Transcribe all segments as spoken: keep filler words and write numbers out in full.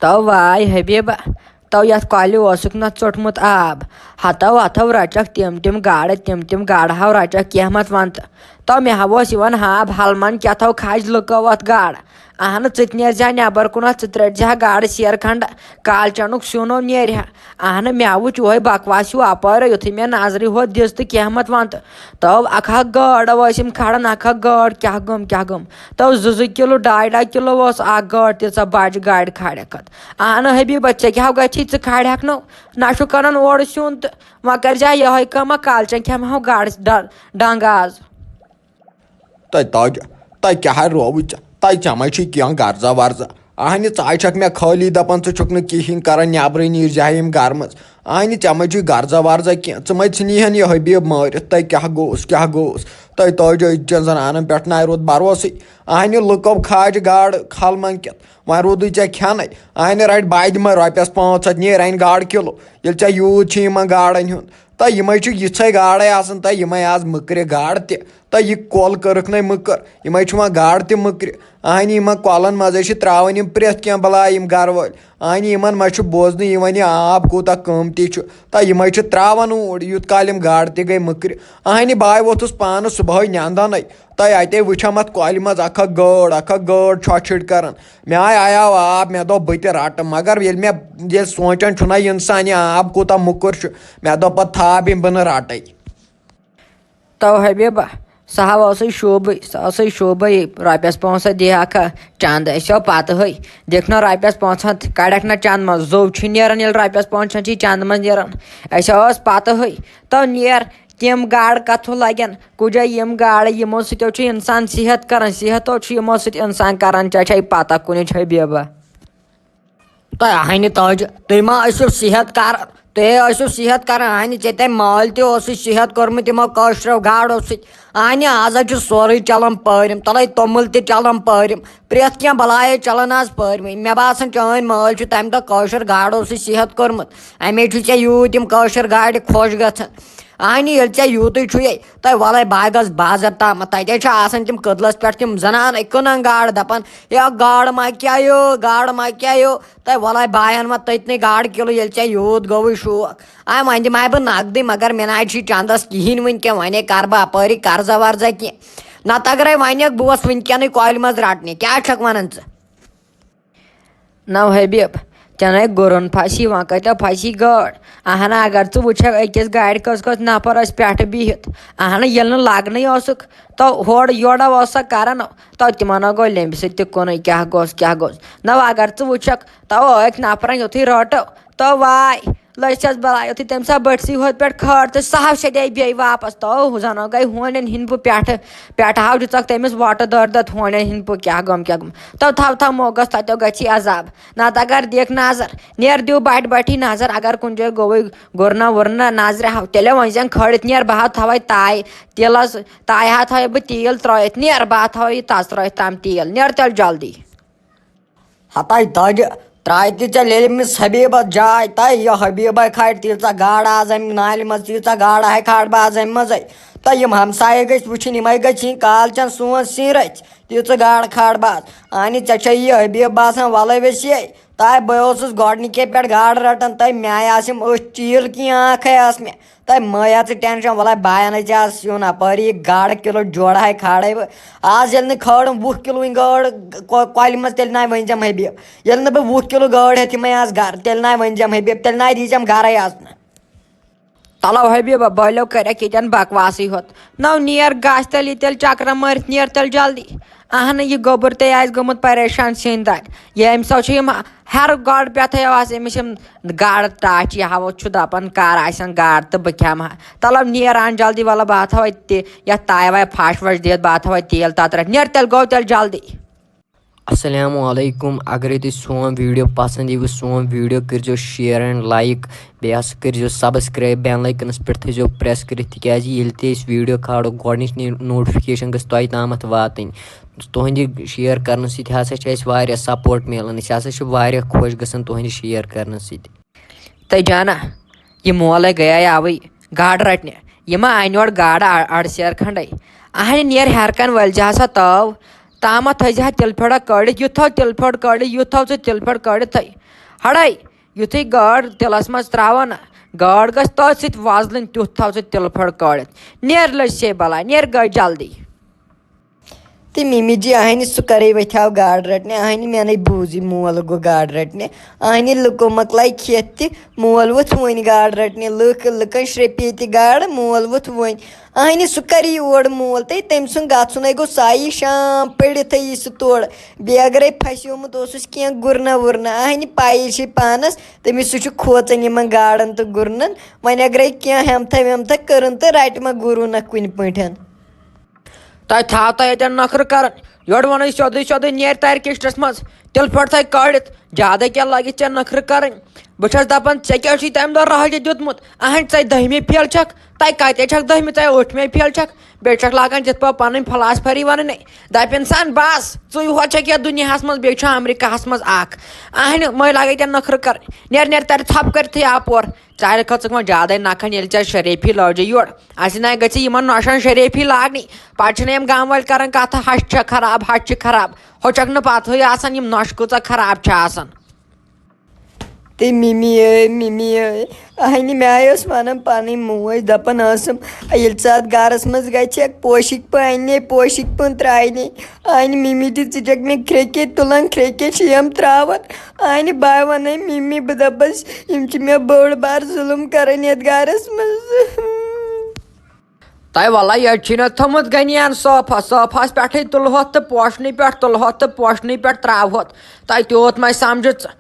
تو واے حبیبہ، تو یتھ کۄلہِ اوسُکھ نہ ژوٚٹمُت آب۔ ہتو ہتو رچکھ تِم تِم گاڈٕ، تِم تِم گاڈٕ ہاو رچکھ کینٛہہ مت ون تہٕ۔ تو مےٚ ہا اوس یِوان ہاب، ہلمن کیٛاہ تھو کھاج لُکو اتھ گاڈٕ۔ اہنہٕ، ژٕ تہِ نیرزِ ہا نٮ۪بر کُنتھ، ژٕ ترٛٹزِ ہا گاڈٕ سیر کھنڈ، کالچنُک سیُن او نیرِ ہا۔ اہنہٕ، مےٚ وُچھ یِہوے بکواس ہیوٗ اپٲرۍ، یُتھُے مےٚ نظرِ ہُتھ دِژ تہٕ کینٛہہ مت ون تہٕ۔ تو اکھ اکھ گٲڈ ٲسۍ یِم کھالان، اکھ اکھ گٲڈ، کیٛاہ گوٚم، کیٛاہ گوٚم؟ تو زٕ زٕ کِلوٗ، ڈاے ڈاے کِلوٗ اوس اکھ گٲڈ، تیٖژاہ بجہِ گاڈِ کھالٮ۪کھ اتھ۔ اہنہٕ حبیبہ، ژےٚ کیٛاہ گژھی؟ ژٕ کھالٮ۪کھ نہٕ، نہ چھُ کٕنان اورٕ سیُن تہٕ وۄنۍ کٔرۍ زِ یِہوٚے کٲمہ، کالچن کھٮ۪مہٕ ہاو گاڈٕ ڈ-، ڈنٛگ آز۔ تۄہہِ تاج، تۄہہِ کیٛاہ رووُے ژےٚ؟ تۄہہِ ژےٚ ما چھُے کینٛہہ غرضا ورضا؟ اہنہِ، ژٕ آے چھکھ مےٚ خٲلی دپان ژٕ چھُکھ نہٕ کِہیٖنۍ کران، نٮ۪برٕے نیٖرزِ ہا ییٚمہِ گرٕ منٛز۔ اہنہِ، ژےٚ ما چھُے غرضا ورضا کینٛہہ؟ ژٕ ما ژھٕنی ہن یہِ حبیب مٲرِتھ؟ تۄہہِ کیٛاہ گوٚوُس، کیٛاہ گوٚوُس؟ تۄہہِ تاج، أزچٮ۪ن زنانن پٮ۪ٹھ نہ روٗد بھروسٕے۔ اہنہِ، لُکو کھاج گاڈٕ کھلمن کٮ۪تھ، وۄنۍ روٗدُے ژےٚ کھٮ۪نَے۔ اہنہِ، رَٹہِ بَدِ مہ رۄپیَس پانٛژھ ہَتھ، نیر اَنہِ گاڈٕ کِلوٗ۔ ییٚلہِ ژےٚ یوٗت چھُے یِمَن گاڈَن ہُنٛد، تہٕ یِمَے چھِ یِژھَے گاڈَے آسان، تہٕ یِمَے آز مٔکرِ گاڈٕ تہِ۔ تہٕ یہِ کۄل کٔرٕکھ نَے مٔکٕر، یِمَے چھِ وۄنۍ گاڈٕ تہِ مٔکرِ۔ اہنہِ، یِمَن کۄلَن منٛزَے چھِ ترٛاوان یِم پرٛٮ۪تھ کینٛہہ بَلاے یِم گَرٕ وٲلۍ۔ اہنہِ، یِمَن ما چھُ بوزنہٕ یِوان یہِ آب کوٗتاہ قۭمتی چھُ، تہٕ یِمَے چھِ ترٛاوان اوٗرۍ، یوٗت کالہِ یِم گاڈٕ تہِ گٔے مٔکرِ۔ اہنہِ، بہٕ آے ووٚتھُس پانہٕ صُبحٲے نٮ۪نٛدَنَے۔ تۄہہِ اَتے وٕچھم اَتھ کۄلہِ منٛز اَکھ اَکھ گٲڈ، اَکھ اَکھ گٲڈ چھۄچھِڑ کَران۔ مےٚ آے آیاو آب، مےٚ دوٚپ بہٕ تہِ رَٹہٕ، مگر ییٚلہِ مےٚ، ییٚلہِ سونٛچان چھُنہ اِنسان یہِ آب کوٗتاہ موٚکُر چھُ، مےٚ دوٚپ پَتہٕ تھاو یِم بہٕ نہٕ رَٹَے۔ تو حبیبہ، سُہ ہا اوسُے شوٗبٕے، سُہ اوسُے شوٗبٕے، رۄپیَس پانٛژھ ہَتھ دِہاکھا چنٛد، اَسہِ آو پَتہٕے، دِکھ نہ رۄپیَس پانٛژھ ہَتھ، کَڑَکھ نہ چنٛد منٛز، زوٚو چھُے نیران ییٚلہِ رۄپیَس پانٛژھ ہَتھ چھُے چنٛد منٛز نیران، اَسہِ اوس پَتہٕے۔ تو نیر، تِم گاڈٕ کتھٕ لگن؟ کُجے یِم گاڈٕ، یِمو سۭتۍ چھُ انسان صحت کران، صحت چھُ یِمو سۭتۍ انسان کران۔ ژےٚ چھے پتہ کُنہِ چھے بیبہ۔ تۄہہِ اہنہِ تاجہِ، تُہۍ ما ٲسِو صحت کران؟ تُہۍ ٲسِو صحت کران، اہنہِ ژےٚ تَمہِ مٲلۍ تہِ اوسُے صحت کوٚرمُت یِمو کٲشرٮ۪و گاڈو سۭتۍ۔ اہنہِ آز حظ چھُ سورُے چلان پٲرِم، تَلَے توٚمُل تہِ چلان پٲرِم، پرٛٮ۪تھ کینٛہہ بَلایے چلان آز پٲرمٕے۔ مےٚ باسان چٲنۍ مٲلۍ چھُ تَمہِ دۄہ کٲشُر گاڈو سۭتۍ صحت کوٚرمُت، اَمے چھُ ژےٚ یوٗت یِم کٲشِر گاڈِ خۄش گژھان۔ اہنہِ، ییٚلہِ ژےٚ یوٗتُے چھُے، تہٕ وَلَے بہٕ ہا گژھٕ بازر تامَتھ۔ تَتہِ حظ چھِ آسان تِم کٔدلَس پٮ۪ٹھ تِم زَنانہٕ کٕنان گاڈٕ، دَپان، "یا گاڈٕ ما کیٛاہ یو، گاڈٕ ما کیٛاہ یو؟" تہٕ وَلَے بہٕ ہا اَنہٕ وۄنۍ تٔتنٕے گاڈٕ کِلوٗ، ییٚلہِ ژےٚ یوٗت گوٚوُے شوق۔ آے وۄنۍ دِمہٕ ہا بہٕ نقدٕے، مگر مےٚ نہ حظ چھُے چَندَس کِہیٖنۍ وٕنہِ کینٛہہ، وۄنۍ ہے کَرٕ بہٕ اَپٲری قرضہ ورضہ کینٛہہ۔ نَتہٕ اگرے وۄنۍ یِکھ، بہٕ اوسُس وٕنکٮ۪نٕے کۄلہِ منٛز رَٹنہِ، کیٛاہ چھَکھ وَنان ژٕ؟ نو حبیب، چناے گُرُن پھسی، وۄنۍ کتہِ پھسی گٲڑ؟ اہن، اگر ژٕ وٕچھکھ أکِس گاڑِ کٔژ کٔژ نفر ٲسۍ پٮ۪ٹھٕ بِہِتھ، اہن، ییٚلہِ نہٕ لگنٕے اوسُکھ، تو ہورٕ یورٕ اوس سا کران، تو تِمن ہا گوٚو لیٚمبہِ سۭتۍ تہِ کُنُے، کیٛاہ گوٚژھ، کیٛاہ گوٚژھ؟ نو، اگر ژٕ وٕچھکھ، تو أکۍ نفرن یُتھُے رٔٹو، تو واے، لٔج چھَس بَلاے۔ یُتھُے تٔمۍ سۄ بٔٹھسٕے ہوٚت پٮ۪ٹھ کھٲر تہٕ سۄ ہاو سیٚدے بیٚیہِ واپس۔ تو زَنو گٔے ہونٮ۪ن ہِنٛدۍ پٲٹھۍ پٮ۪ٹھٕ، پٮ۪ٹھٕ ہاو دِژکھ تٔمِس وۄٹہٕ دٲرۍ دَتھ ہونٮ۪ن ہِنٛدۍ پٲٹھۍ، کیٛاہ گوٚم، کیٛاہ گوٚم۔ تو تھاو، تھاو موقعس تَتٮ۪و گژھی عذاب۔ نَتہٕ اگر دِکھ نظر، نیر دِیِو بَٹہِ بَٹھی نظر، اگر کُنہِ جایہِ گوٚوُے گُرنا وُرنا نظرِ ہاو، تیٚلے ؤنۍ زٮ۪ن کھٲرِتھ، نیر بہٕ ہا تھاوَے تایہِ تیٖلَس، تایہِ ہا تھاوَے بہٕ تیٖل ترٛٲیِتھ، نیر بہٕ ہا تھاوَے یہِ تَژھ ترٛٲیِتھ تَم تیٖل، نیر تیٚلہِ جلدی۔ ہتاے دۄدِ ترٛایہِ تہِ ژےٚ لیٚلہِ مِس حبیبس جاے۔ تہٕ یہِ حبیبے کھارِ تیٖژاہ گاڈٕ آز امہِ نالہِ منٛز، تیٖژاہ گاڈٕ ہے کھارٕ بہٕ آز امہِ منٛزے۔ تہٕ یِم ہمسایہِ گٔژھۍ وٕچھِنۍ، یِمے گٔژھۍ یِنۍ کالچن سون سِنۍ رٔژھۍ۔ تیٖژٕ گاڈٕ کھارٕ بہٕ آز۔ اہنہِ، ژےٚ چھے یہِ حبیب باسان وۄلے ویسے؟ تہٕ بہٕ اوسُس گۄڈنِکے پٮ۪ٹھ گاڈٕ رٹان، تہٕ مےٚ آسہٕ یِم أچھ چیٖل کینٛہہ آنکھے آسہٕ مےٚ۔ تہٕ مہ ہےٚ ژٕ ٹینشن، وۄلے بہٕ انَے ژےٚ آز سیُن اپٲری، یہِ گاڈٕ کِلوٗ جوڑٕ ہاے کھارے بہٕ۔ آز ییٚلہِ نہٕ کھٲرٕم وُہ کِلوٗ وۄنۍ گٲڈ کو-، کۄلہِ منٛز، تیٚلہِ نہ ؤنۍ زٮ۪م حبیب۔ ییٚلہِ نہٕ بہٕ وُہ کِلوٗ گٲڈ ہٮ۪تھ یِمے آز گرٕ، تیٚلہِ نہ ؤنۍ زٮ۪م حبیب، تیٚلہِ نہ دی زٮ۪م گرے آز نہٕ۔ تَلو حبیبہ، بٲلو کَرٮ۪کھ ییٚتٮ۪ن بکواسٕے ہوت۔ نو نیر گژھ تیٚلہِ، ییٚتہِ تیٚلہِ چکرا مٲرِتھ نیر تیٚلہِ جلدی۔ اہنہٕ، یہِ گوٚبُر تے آسہِ گوٚمُت پریشان سِنۍ دارِ۔ ییٚمہِ ساتہٕ چھُ یِم ہر گاڈٕ پٮ۪ٹھَے آسان أمِس یِم گاڈٕ ٹاٹھۍ، یہِ ہاوُ چھُ دَپان، کَر آسن گاڈٕ تہٕ بہٕ کھٮ۪مہٕ ہا۔ تَلو نیر اَن جلدی، وَلہٕ بہٕ ہا تھاوَے تہِ یَتھ تایہِ وایہِ پھَش وَش دِتھ، بہٕ ہا تھاوَے تیٖل تَتھ رَٹھ۔ نیر تیٚلہِ گوٚو تیٚلہِ جلدی۔ السلام علیکم۔ اگرے تُہۍ سون ویڈیو پسند یِیوٕ، سون ویڈیو کٔرزیو share and like، بیٚیہِ ہسا کٔرزیو subscribe، bell icon-س پٮ۪ٹھ تھٲیزیو press کٔرِتھ، تِکیازِ ییٚلہِ تہِ أسۍ ویڈیو کھالو، گۄڈنِچ نی-، notification گٔژھ تۄہہِ تامَتھ واتٕنۍ۔ تُہنٛدِ share کرنہٕ سۭتۍ ہسا چھِ اَسہِ واریاہ support میلان، أسۍ ہسا چھِ واریاہ خۄش گژھان تُہنٛدِ share کرنہٕ سۭتۍ۔ تہٕ جانا، یہِ مولے گٔیے اوٕے گاڈٕ رٹنہِ۔ یہِ ما انہِ یورٕ گاڈٕ اَ-، اَڑٕ سیر کھنڈے؟ اہنہِ نیر ہیرٕ کَنہِ ؤلۍ زِ ہسا تٲو۔ تامَتھ تھٲیزِ ہا تِلہٕ پھیوٚرا کٔڑِتھ، یُتھ تھاو تِلہٕ پھیوٚر کٔڑِتھ، یُتھ تھاو ژٕ تِلہٕ پھیوٚر کٔڑِتھٕے۔ ہڑے، یُتھُے گاڈ تِلَس منٛز ترٛاوَن، گاڈ گژھِ تٔتھۍ سۭتۍ وۄزلٕنۍ، تیُتھ تھاو ژٕ تِلہٕ پھیوٚر کٔڑِتھ۔ نیر لٔج سے بَلاے، نیر گٔے جلدی۔ تہٕ مِمی جی، اہنہِ سُہ کَرے وۄتھیو گاڈٕ رَٹنہِ، اہنہِ مےٚ نَے بوٗزٕے مول گوٚو گاڈٕ رَٹنہِ۔ اہنہِ لُکو مۄکلایہِ کھٮ۪تھ تہِ، مول ووٚتھ وۄنۍ گاڈٕ رَٹنہِ۔ لُکھ، لُکَن شرٛپے تہِ گاڈٕ، مول ووٚتھ وۄنۍ۔ اہنہِ سُہ کَرِ یور مول تہٕ تٔمۍ سُنٛد گژھُن ہے گوٚو سایہِ شام پٔڑِتھٕے یہِ سُہ تورٕ۔ بیٚیہِ اگرے پھسیومُت اوسُس کینٛہہ گُرنہ وُرنہ، اہنہِ پَیی چھے پانَس، تٔمِس سُہ چھُ کھوژان یِمَن گاڈَن تہٕ گُرنَن۔ وۄنۍ اگرے کینٛہہ ہٮ۪متھا وٮ۪متھا کٔرٕن تہٕ رَٹہِ ما گُروٗنہ کُنہِ پٲٹھۍ۔ تۄہہِ تھاو تۄہہِ اَتٮ۪ن نخرٕ کَرٕنۍ۔ یورٕ وَنَے سیوٚدُے سیوٚدُے، نیر تَرِ کِچنَس منٛز، تِلہٕ پھیوٚر تھَے کٔڑِتھ۔ زیادَے کیٛاہ لَگہِ ژےٚ نخرٕ کَرٕنۍ؟ بہٕ چھَس دَپان، ژےٚ کیٛاہ چھُے تَمہِ دۄہ راجہِ دیُتمُت؟ اَہَنٛد ژَے دٔہمہِ فیل چھَکھ، تَے کَتہِ چھَکھ دٔہمہِ، ژَے ٲٹھمہِ فیل چھَکھ؟ بیٚیہِ چھَکھ لاگان تِتھ پٲٹھۍ پَنٕنۍ فلاسفری وَنٕنۍ۔ دَپہِ اِنسان، بَس، ژٕے ہوت چھَکھ یَتھ دُنیاہَس منٛز، بیٚیہِ چھُ اَمریٖکاہَس منٛز اَکھ۔ اَہَنہِ، مٔنٛزۍ لاگَے ژےٚ نخرٕ کَرٕنۍ۔ نیر، نیر، تَرِ ژھۄپہٕ کٔرِتھٕے اَپور۔ ژےٚ کھٔژٕکھ وۄنۍ زیادَے نَکھَن، ییٚلہِ ژےٚ شریفی لٲجے یورٕ۔ اَسہِ نَے گژھِ یِمَن نۄشَن شریفی لاگنی۔ پَتہٕ چھِنہٕ یِم گامہٕ وٲلۍ کَران کَتھٕ، ہَش چھےٚ خراب، ہَش چھِ خراب۔ ہُہ چھَکھ نہٕ پَتہٕے آسان، یِم نۄشہِ کۭژاہ خراب چھِ آسان۔ تہٕ مِمی ٲے، مِمی ٲے، اَہنہِ مےٚ ٲس وَنان پَنٕنۍ موج، دَپان ٲسٕم، ییٚلہِ ژٕ اَتھ گَرَس منٛز گژھکھ، پوشِکۍ پٲنۍ نے، پوشِکۍ پٲنۍ ترٛاوِ نے۔ اَہنہِ مِمی تہِ، ژٕ چھَکھ مےٚ کھرٛیٚکے تُلان، کھرٛیٚکے چھِ یِم ترٛاوان۔ اَہنہِ بہٕ وَنَے مِمی، بہٕ دَپَس، یِم چھِ مےٚ بٔڑ بار ظُلُم کَران یَتھ گَرَس منٛز۔ تۄہہِ وَلہ ییٚتہِ چھُے نہ تھوٚمُت غنیَن صوفَس، صوفَس پٮ۪ٹھٕے تُلہوتھ تہٕ پوشنٕے پٮ۪ٹھ تُلہوتھ تہٕ پوشنٕے پٮ۪ٹھ ترٛاوہوتھ۔ تۄہہِ تیوٗت مَے سَمجھِ ژٕ۔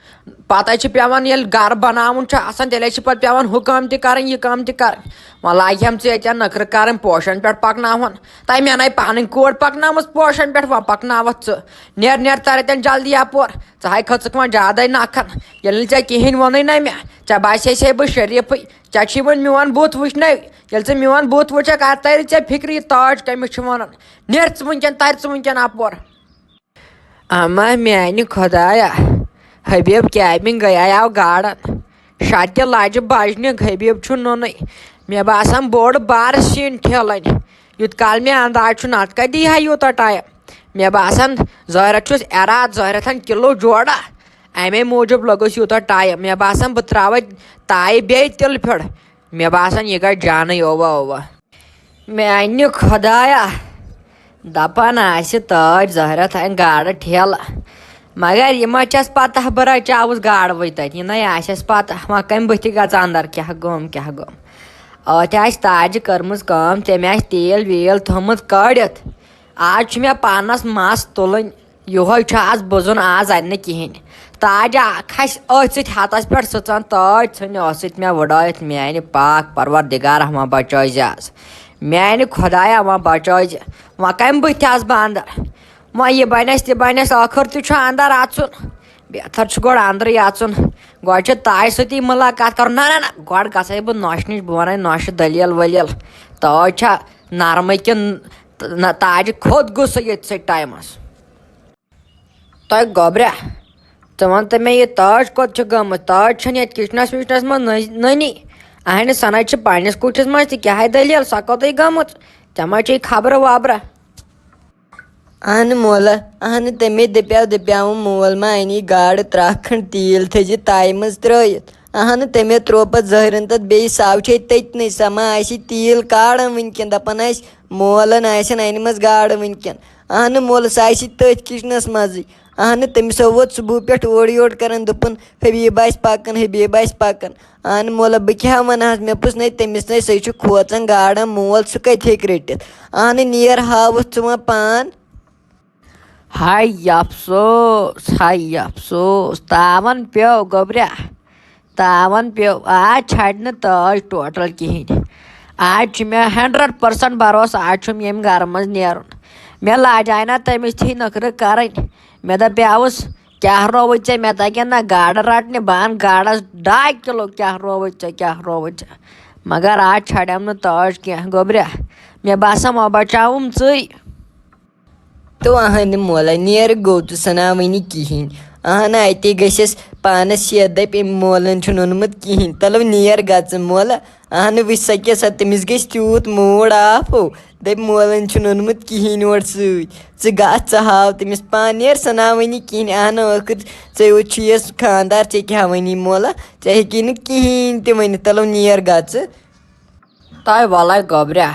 پَتہٕ چھِ پٮ۪وان، ییٚلہِ گَرٕ بَناوُن چھُ آسان، تیٚلے چھِ پَتہٕ پٮ۪وان ہُہ کٲم تہِ کَرٕنۍ، یہِ کٲم تہِ کَرٕنۍ۔ وۄنۍ لاگہِ ہَم ژٕ ییٚتٮ۪ن نٔکھرٕ کَرٕنۍ، پوشَن پٮ۪ٹھ پَکناوُن۔ تۄہہِ مےٚ نَے پَنٕنۍ کورِ پَکنٲومٕژ پوشَن پٮ۪ٹھ، وۄنۍ پَکناوَتھ ژٕ۔ نیر، نیر، تَر اَتٮ۪ن جلدی یَپور۔ ژٕ ہَے کھٔژٕکھ وۄنۍ زیادَے نَکھَن۔ ییٚلہِ نہٕ ژےٚ کِہیٖنۍ ووٚنُے نہ مےٚ، ژےٚ باسے ہے بہٕ شریٖفٕے۔ ژےٚ چھُے وۄنۍ میون بُتھ وٕچھنَے۔ ییٚلہِ ژٕ میون بُتھ وٕچھکھ، اَدٕ تَرِ ژےٚ فِکرِ، یہِ تاج کٔمِس چھِ وَنان۔ نیر ژٕ وٕنکٮ۪ن، تَر ژٕ وٕنکٮ۪ن اَپور۔ اما میانہِ خۄدایا، حبیب کیبن گٔیے آو گاڑن۔ شرطہِ لجہِ بجنہِ، حبیب چھُ نُنٕے۔ مےٚ باسان بوٚڑ بار سِنۍ ٹھیلن۔ یوٗت کال مےٚ انداز چھُ، نتہٕ کتہِ دی ہا یوٗتاہ ٹایم۔ مےٚ باسان ظٲہرت چھُس اراد، ظٲہرتن کِلوٗ جوڑا۔ امے موٗجوٗب لوٚگُس یوٗتاہ ٹایم۔ مےٚ باسان بہٕ تراوے تایہِ بیٚیہِ تِلہٕ پھیوٚر۔ مےٚ باسان یہِ گژھِ جانٕے، اووا اووا۔ میانہِ خۄدایا، دپان آسہِ تاج ظٲہرہ تھاوٕنۍ گاڈٕ ٹھیلہٕ، مگر یہِ ما چھس پتہ بہٕ رچاوُس گاڈٕ وٕنۍ تتہِ، یہِ نے آسٮ۪س پتہ۔ وۄنۍ کمہِ بٕتھِ گژھٕ اندر، کیٛاہ گوٚم، کیٛاہ گوٚم؟ اتہِ آسہِ تاجہِ کٔرمٕژ کٲم، تٔمۍ آسہِ تیل ویل تھوٚمُت کٲڑِتھ۔ آز چھُ مےٚ پانس مس تُلٕنۍ۔ یِہوے چھُ آز بُزُن، آز اَنہِ نہٕ کِہیٖنۍ۔ تاج آ-، کھسہِ أتھۍ سۭتۍ ہَتَس پٮ۪ٹھ سٕژَن، تاج ژھٕنہِ أتھۍ سۭتۍ مےٚ وٕڈٲیِتھ۔ میٛانہِ پاک پروردگار، وۄنۍ بچٲے زِ آز۔ میٛانہِ خۄدایا، وۄنۍ بچٲے زِ۔ وۄنۍ کَمہِ بٕتھِ آسہٕ بہٕ اَندَر؟ وۄنۍ یہِ بَنٮ۪س، تہِ بَنٮ۪س، ٲخٕر تہِ چھُ اَندَر اَژُن۔ بہتر چھُ گۄڈٕ اَندرٕے اَژُن۔ گۄڈٕ چھِ تاجہِ سۭتی مُلاقات کَرُن۔ نہ، نہ، نہ، گۄڈٕ گژھَے بہٕ نۄشہِ نِش، بہٕ وَنَے نۄشہِ دٔلیٖل ؤلیٖل۔ تاج چھا نرمٕے کِنہٕ نہ، تاجہِ کھوٚت غصہٕ ییٚتہِ سٕے ٹایمَس۔ تۄہہِ گوٚبرا، ژٕ وَن تہٕ مےٚ، یہِ تاج کوٚت چھِ گٔمٕژ؟ تاج چھَنہٕ یَتھ کِچنَس وِچنَس منٛز نٔنی۔ اَہنہِ، سَنَے چھِ پنٛنِس کُٹھِس منٛز تہِ، کیٛاہ ہے دٔلیٖل؟ سۄ کوٚتٕے گٔمٕژ؟ ژےٚ ما چھے خبرٕ وبرٕ؟ اَہنہٕ مولا، اَہنہٕ تٔمے دَپیٛاو، دَپیٛاوُم، مول ما اَنی گاڈٕ ترٛکھ کھنٛڈ تیٖل تھٲیزِ تایہِ منٛز ترٛٲیِتھ۔ اَہنہٕ تٔمے ترٛوو پَتہٕ زٔہرِن تَتھ بیٚیہِ سَو چھے تٔتنٕے، سۄ ما آسہِ تیٖل کاران وٕنۍکٮ۪ن، دَپان آسہِ مولَن آسن اَنِمَژ گاڈٕ وٕنۍکٮ۪ن۔ اہنہٕ مول، سُہ آسہِ تٔتھۍ کِچنَس منٛزٕے۔ اہنہٕ تٔمِس ہا ووت صُبحہٕ پٮ۪ٹھ اورٕ یورٕ کران، دوٚپُن، "حبیب آسہِ پکان، حبیب آسہِ پکان۔" اہنہٕ مول، بہٕ کیٛاہ وَنہٕ ہس، مےٚ پوٚز نَے تٔمِس نَے، سُے چھُ کھوژان گاڈَن مول، سُہ کَتہِ ہیٚکہِ رٔٹِتھ؟ اہنہٕ نیر ہاوُس ژٕ وۄنۍ پان۔ ہاے افسوس، ہاے افسوس، تاوَن پیوٚو گوٚبرا۔ تاوَن پیوٚو، آز چھَڑِ نہٕ تاج ٹوٹل کِہیٖنۍ۔ آز چھُ مےٚ ہنڈرڈ پٔرسنٹ بھروسہٕ، آز چھُم ییٚمہِ گرٕ منٛز نیرُن۔ مےٚ لاجاے نا تٔمِس تھی نٔکھرٕ کَرٕنۍ۔ مےٚ دَپیٛاوُس، "کیٛاہ رووُے ژےٚ؟ مےٚ تَگن نا گاڈٕ رَٹنہِ، بہٕ اَنہٕ گاڈَس ڈاے کِلوٗ، کیٛاہ رووُے ژےٚ، کیٛاہ رووُے ژےٚ؟" مگر آز چھَڑٮ۪م نہٕ تاج کینٛہہ، گوٚبرا۔ مےٚ باسان، وۄنۍ بچاوُم ژٕے۔ تو اہنہِ مولا، نیر گوٚو تہٕ سنا وٕنہِ کِہیٖنۍ۔ اہن اَتی گٔژھِس پانَس شیٚتھ دٔپۍ أمۍ مولَن چھُنہٕ اوٚنمُت کِہیٖنۍ۔ تَلو نیر گژھٕ مولہٕ۔ اہن وٕچھ سا کیٛاہ سا، تٔمِس گژھِ تیوٗت موٗڈ آف ہو۔ دٔپۍ مولَن چھُنہٕ اوٚنمُت کِہیٖنۍ اورٕ سۭتۍ۔ ژٕ گژھ، ژٕ ہاو تٔمِس پانہٕ، نیر سا نہ وٕنی کِہیٖنۍ۔ اہن ٲخٕر ژےٚ یوت چھُ یَس خاندار، ژےٚ کیٛاہ وَنی مولہ؟ ژےٚ ہیٚکی نہٕ کِہیٖنۍ تہِ ؤنِتھ۔ تَلو نیر گژھٕ۔ تۄہہِ وَلَے گوٚبریا،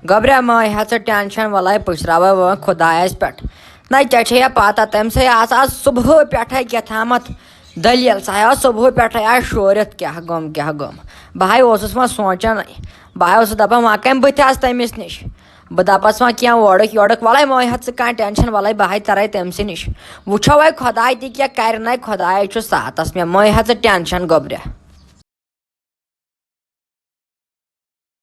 گوٚبریا مہ ہےٚ ژٕ ٹٮ۪نشَن، وَلَے پُشراوَے وۄنۍ خۄدایَس پٮ۪ٹھ۔ نہ ژےٚ چھےٚ یا پَتہ، تٔمۍ سٕے آسہٕ آز صُبحٲے پٮ۪ٹھَے کیٛاہ تھامَتھ دٔلیٖل، سُہ ہا اوس صُبحٲے پٮ۪ٹھَے آز شورِتھ کیٛاہ گوٚم، کیٛاہ گوٚم۔ بہٕ ہَے اوسُس وۄنۍ سونٛچان، بہٕ ہَے اوسُس دَپان وۄنۍ کَمہِ بٕتھِ آسہٕ تٔمِس نِش۔ بہٕ دَپَس وۄنۍ کینٛہہ اورُک یورُک، وَلَے مہ ہےٚ ژٕ کانٛہہ ٹٮ۪نشَن، وَلَے بہٕ ہَے تَرَے تٔمۍ سٕے نِش۔ وٕچھو وۄنۍ خۄداے تہِ کیٛاہ کَرِ، نَے خۄدایَے چھُ ساتَس، مےٚ مہ ہےٚ ژٕ ٹٮ۪نشَن گوٚبریا۔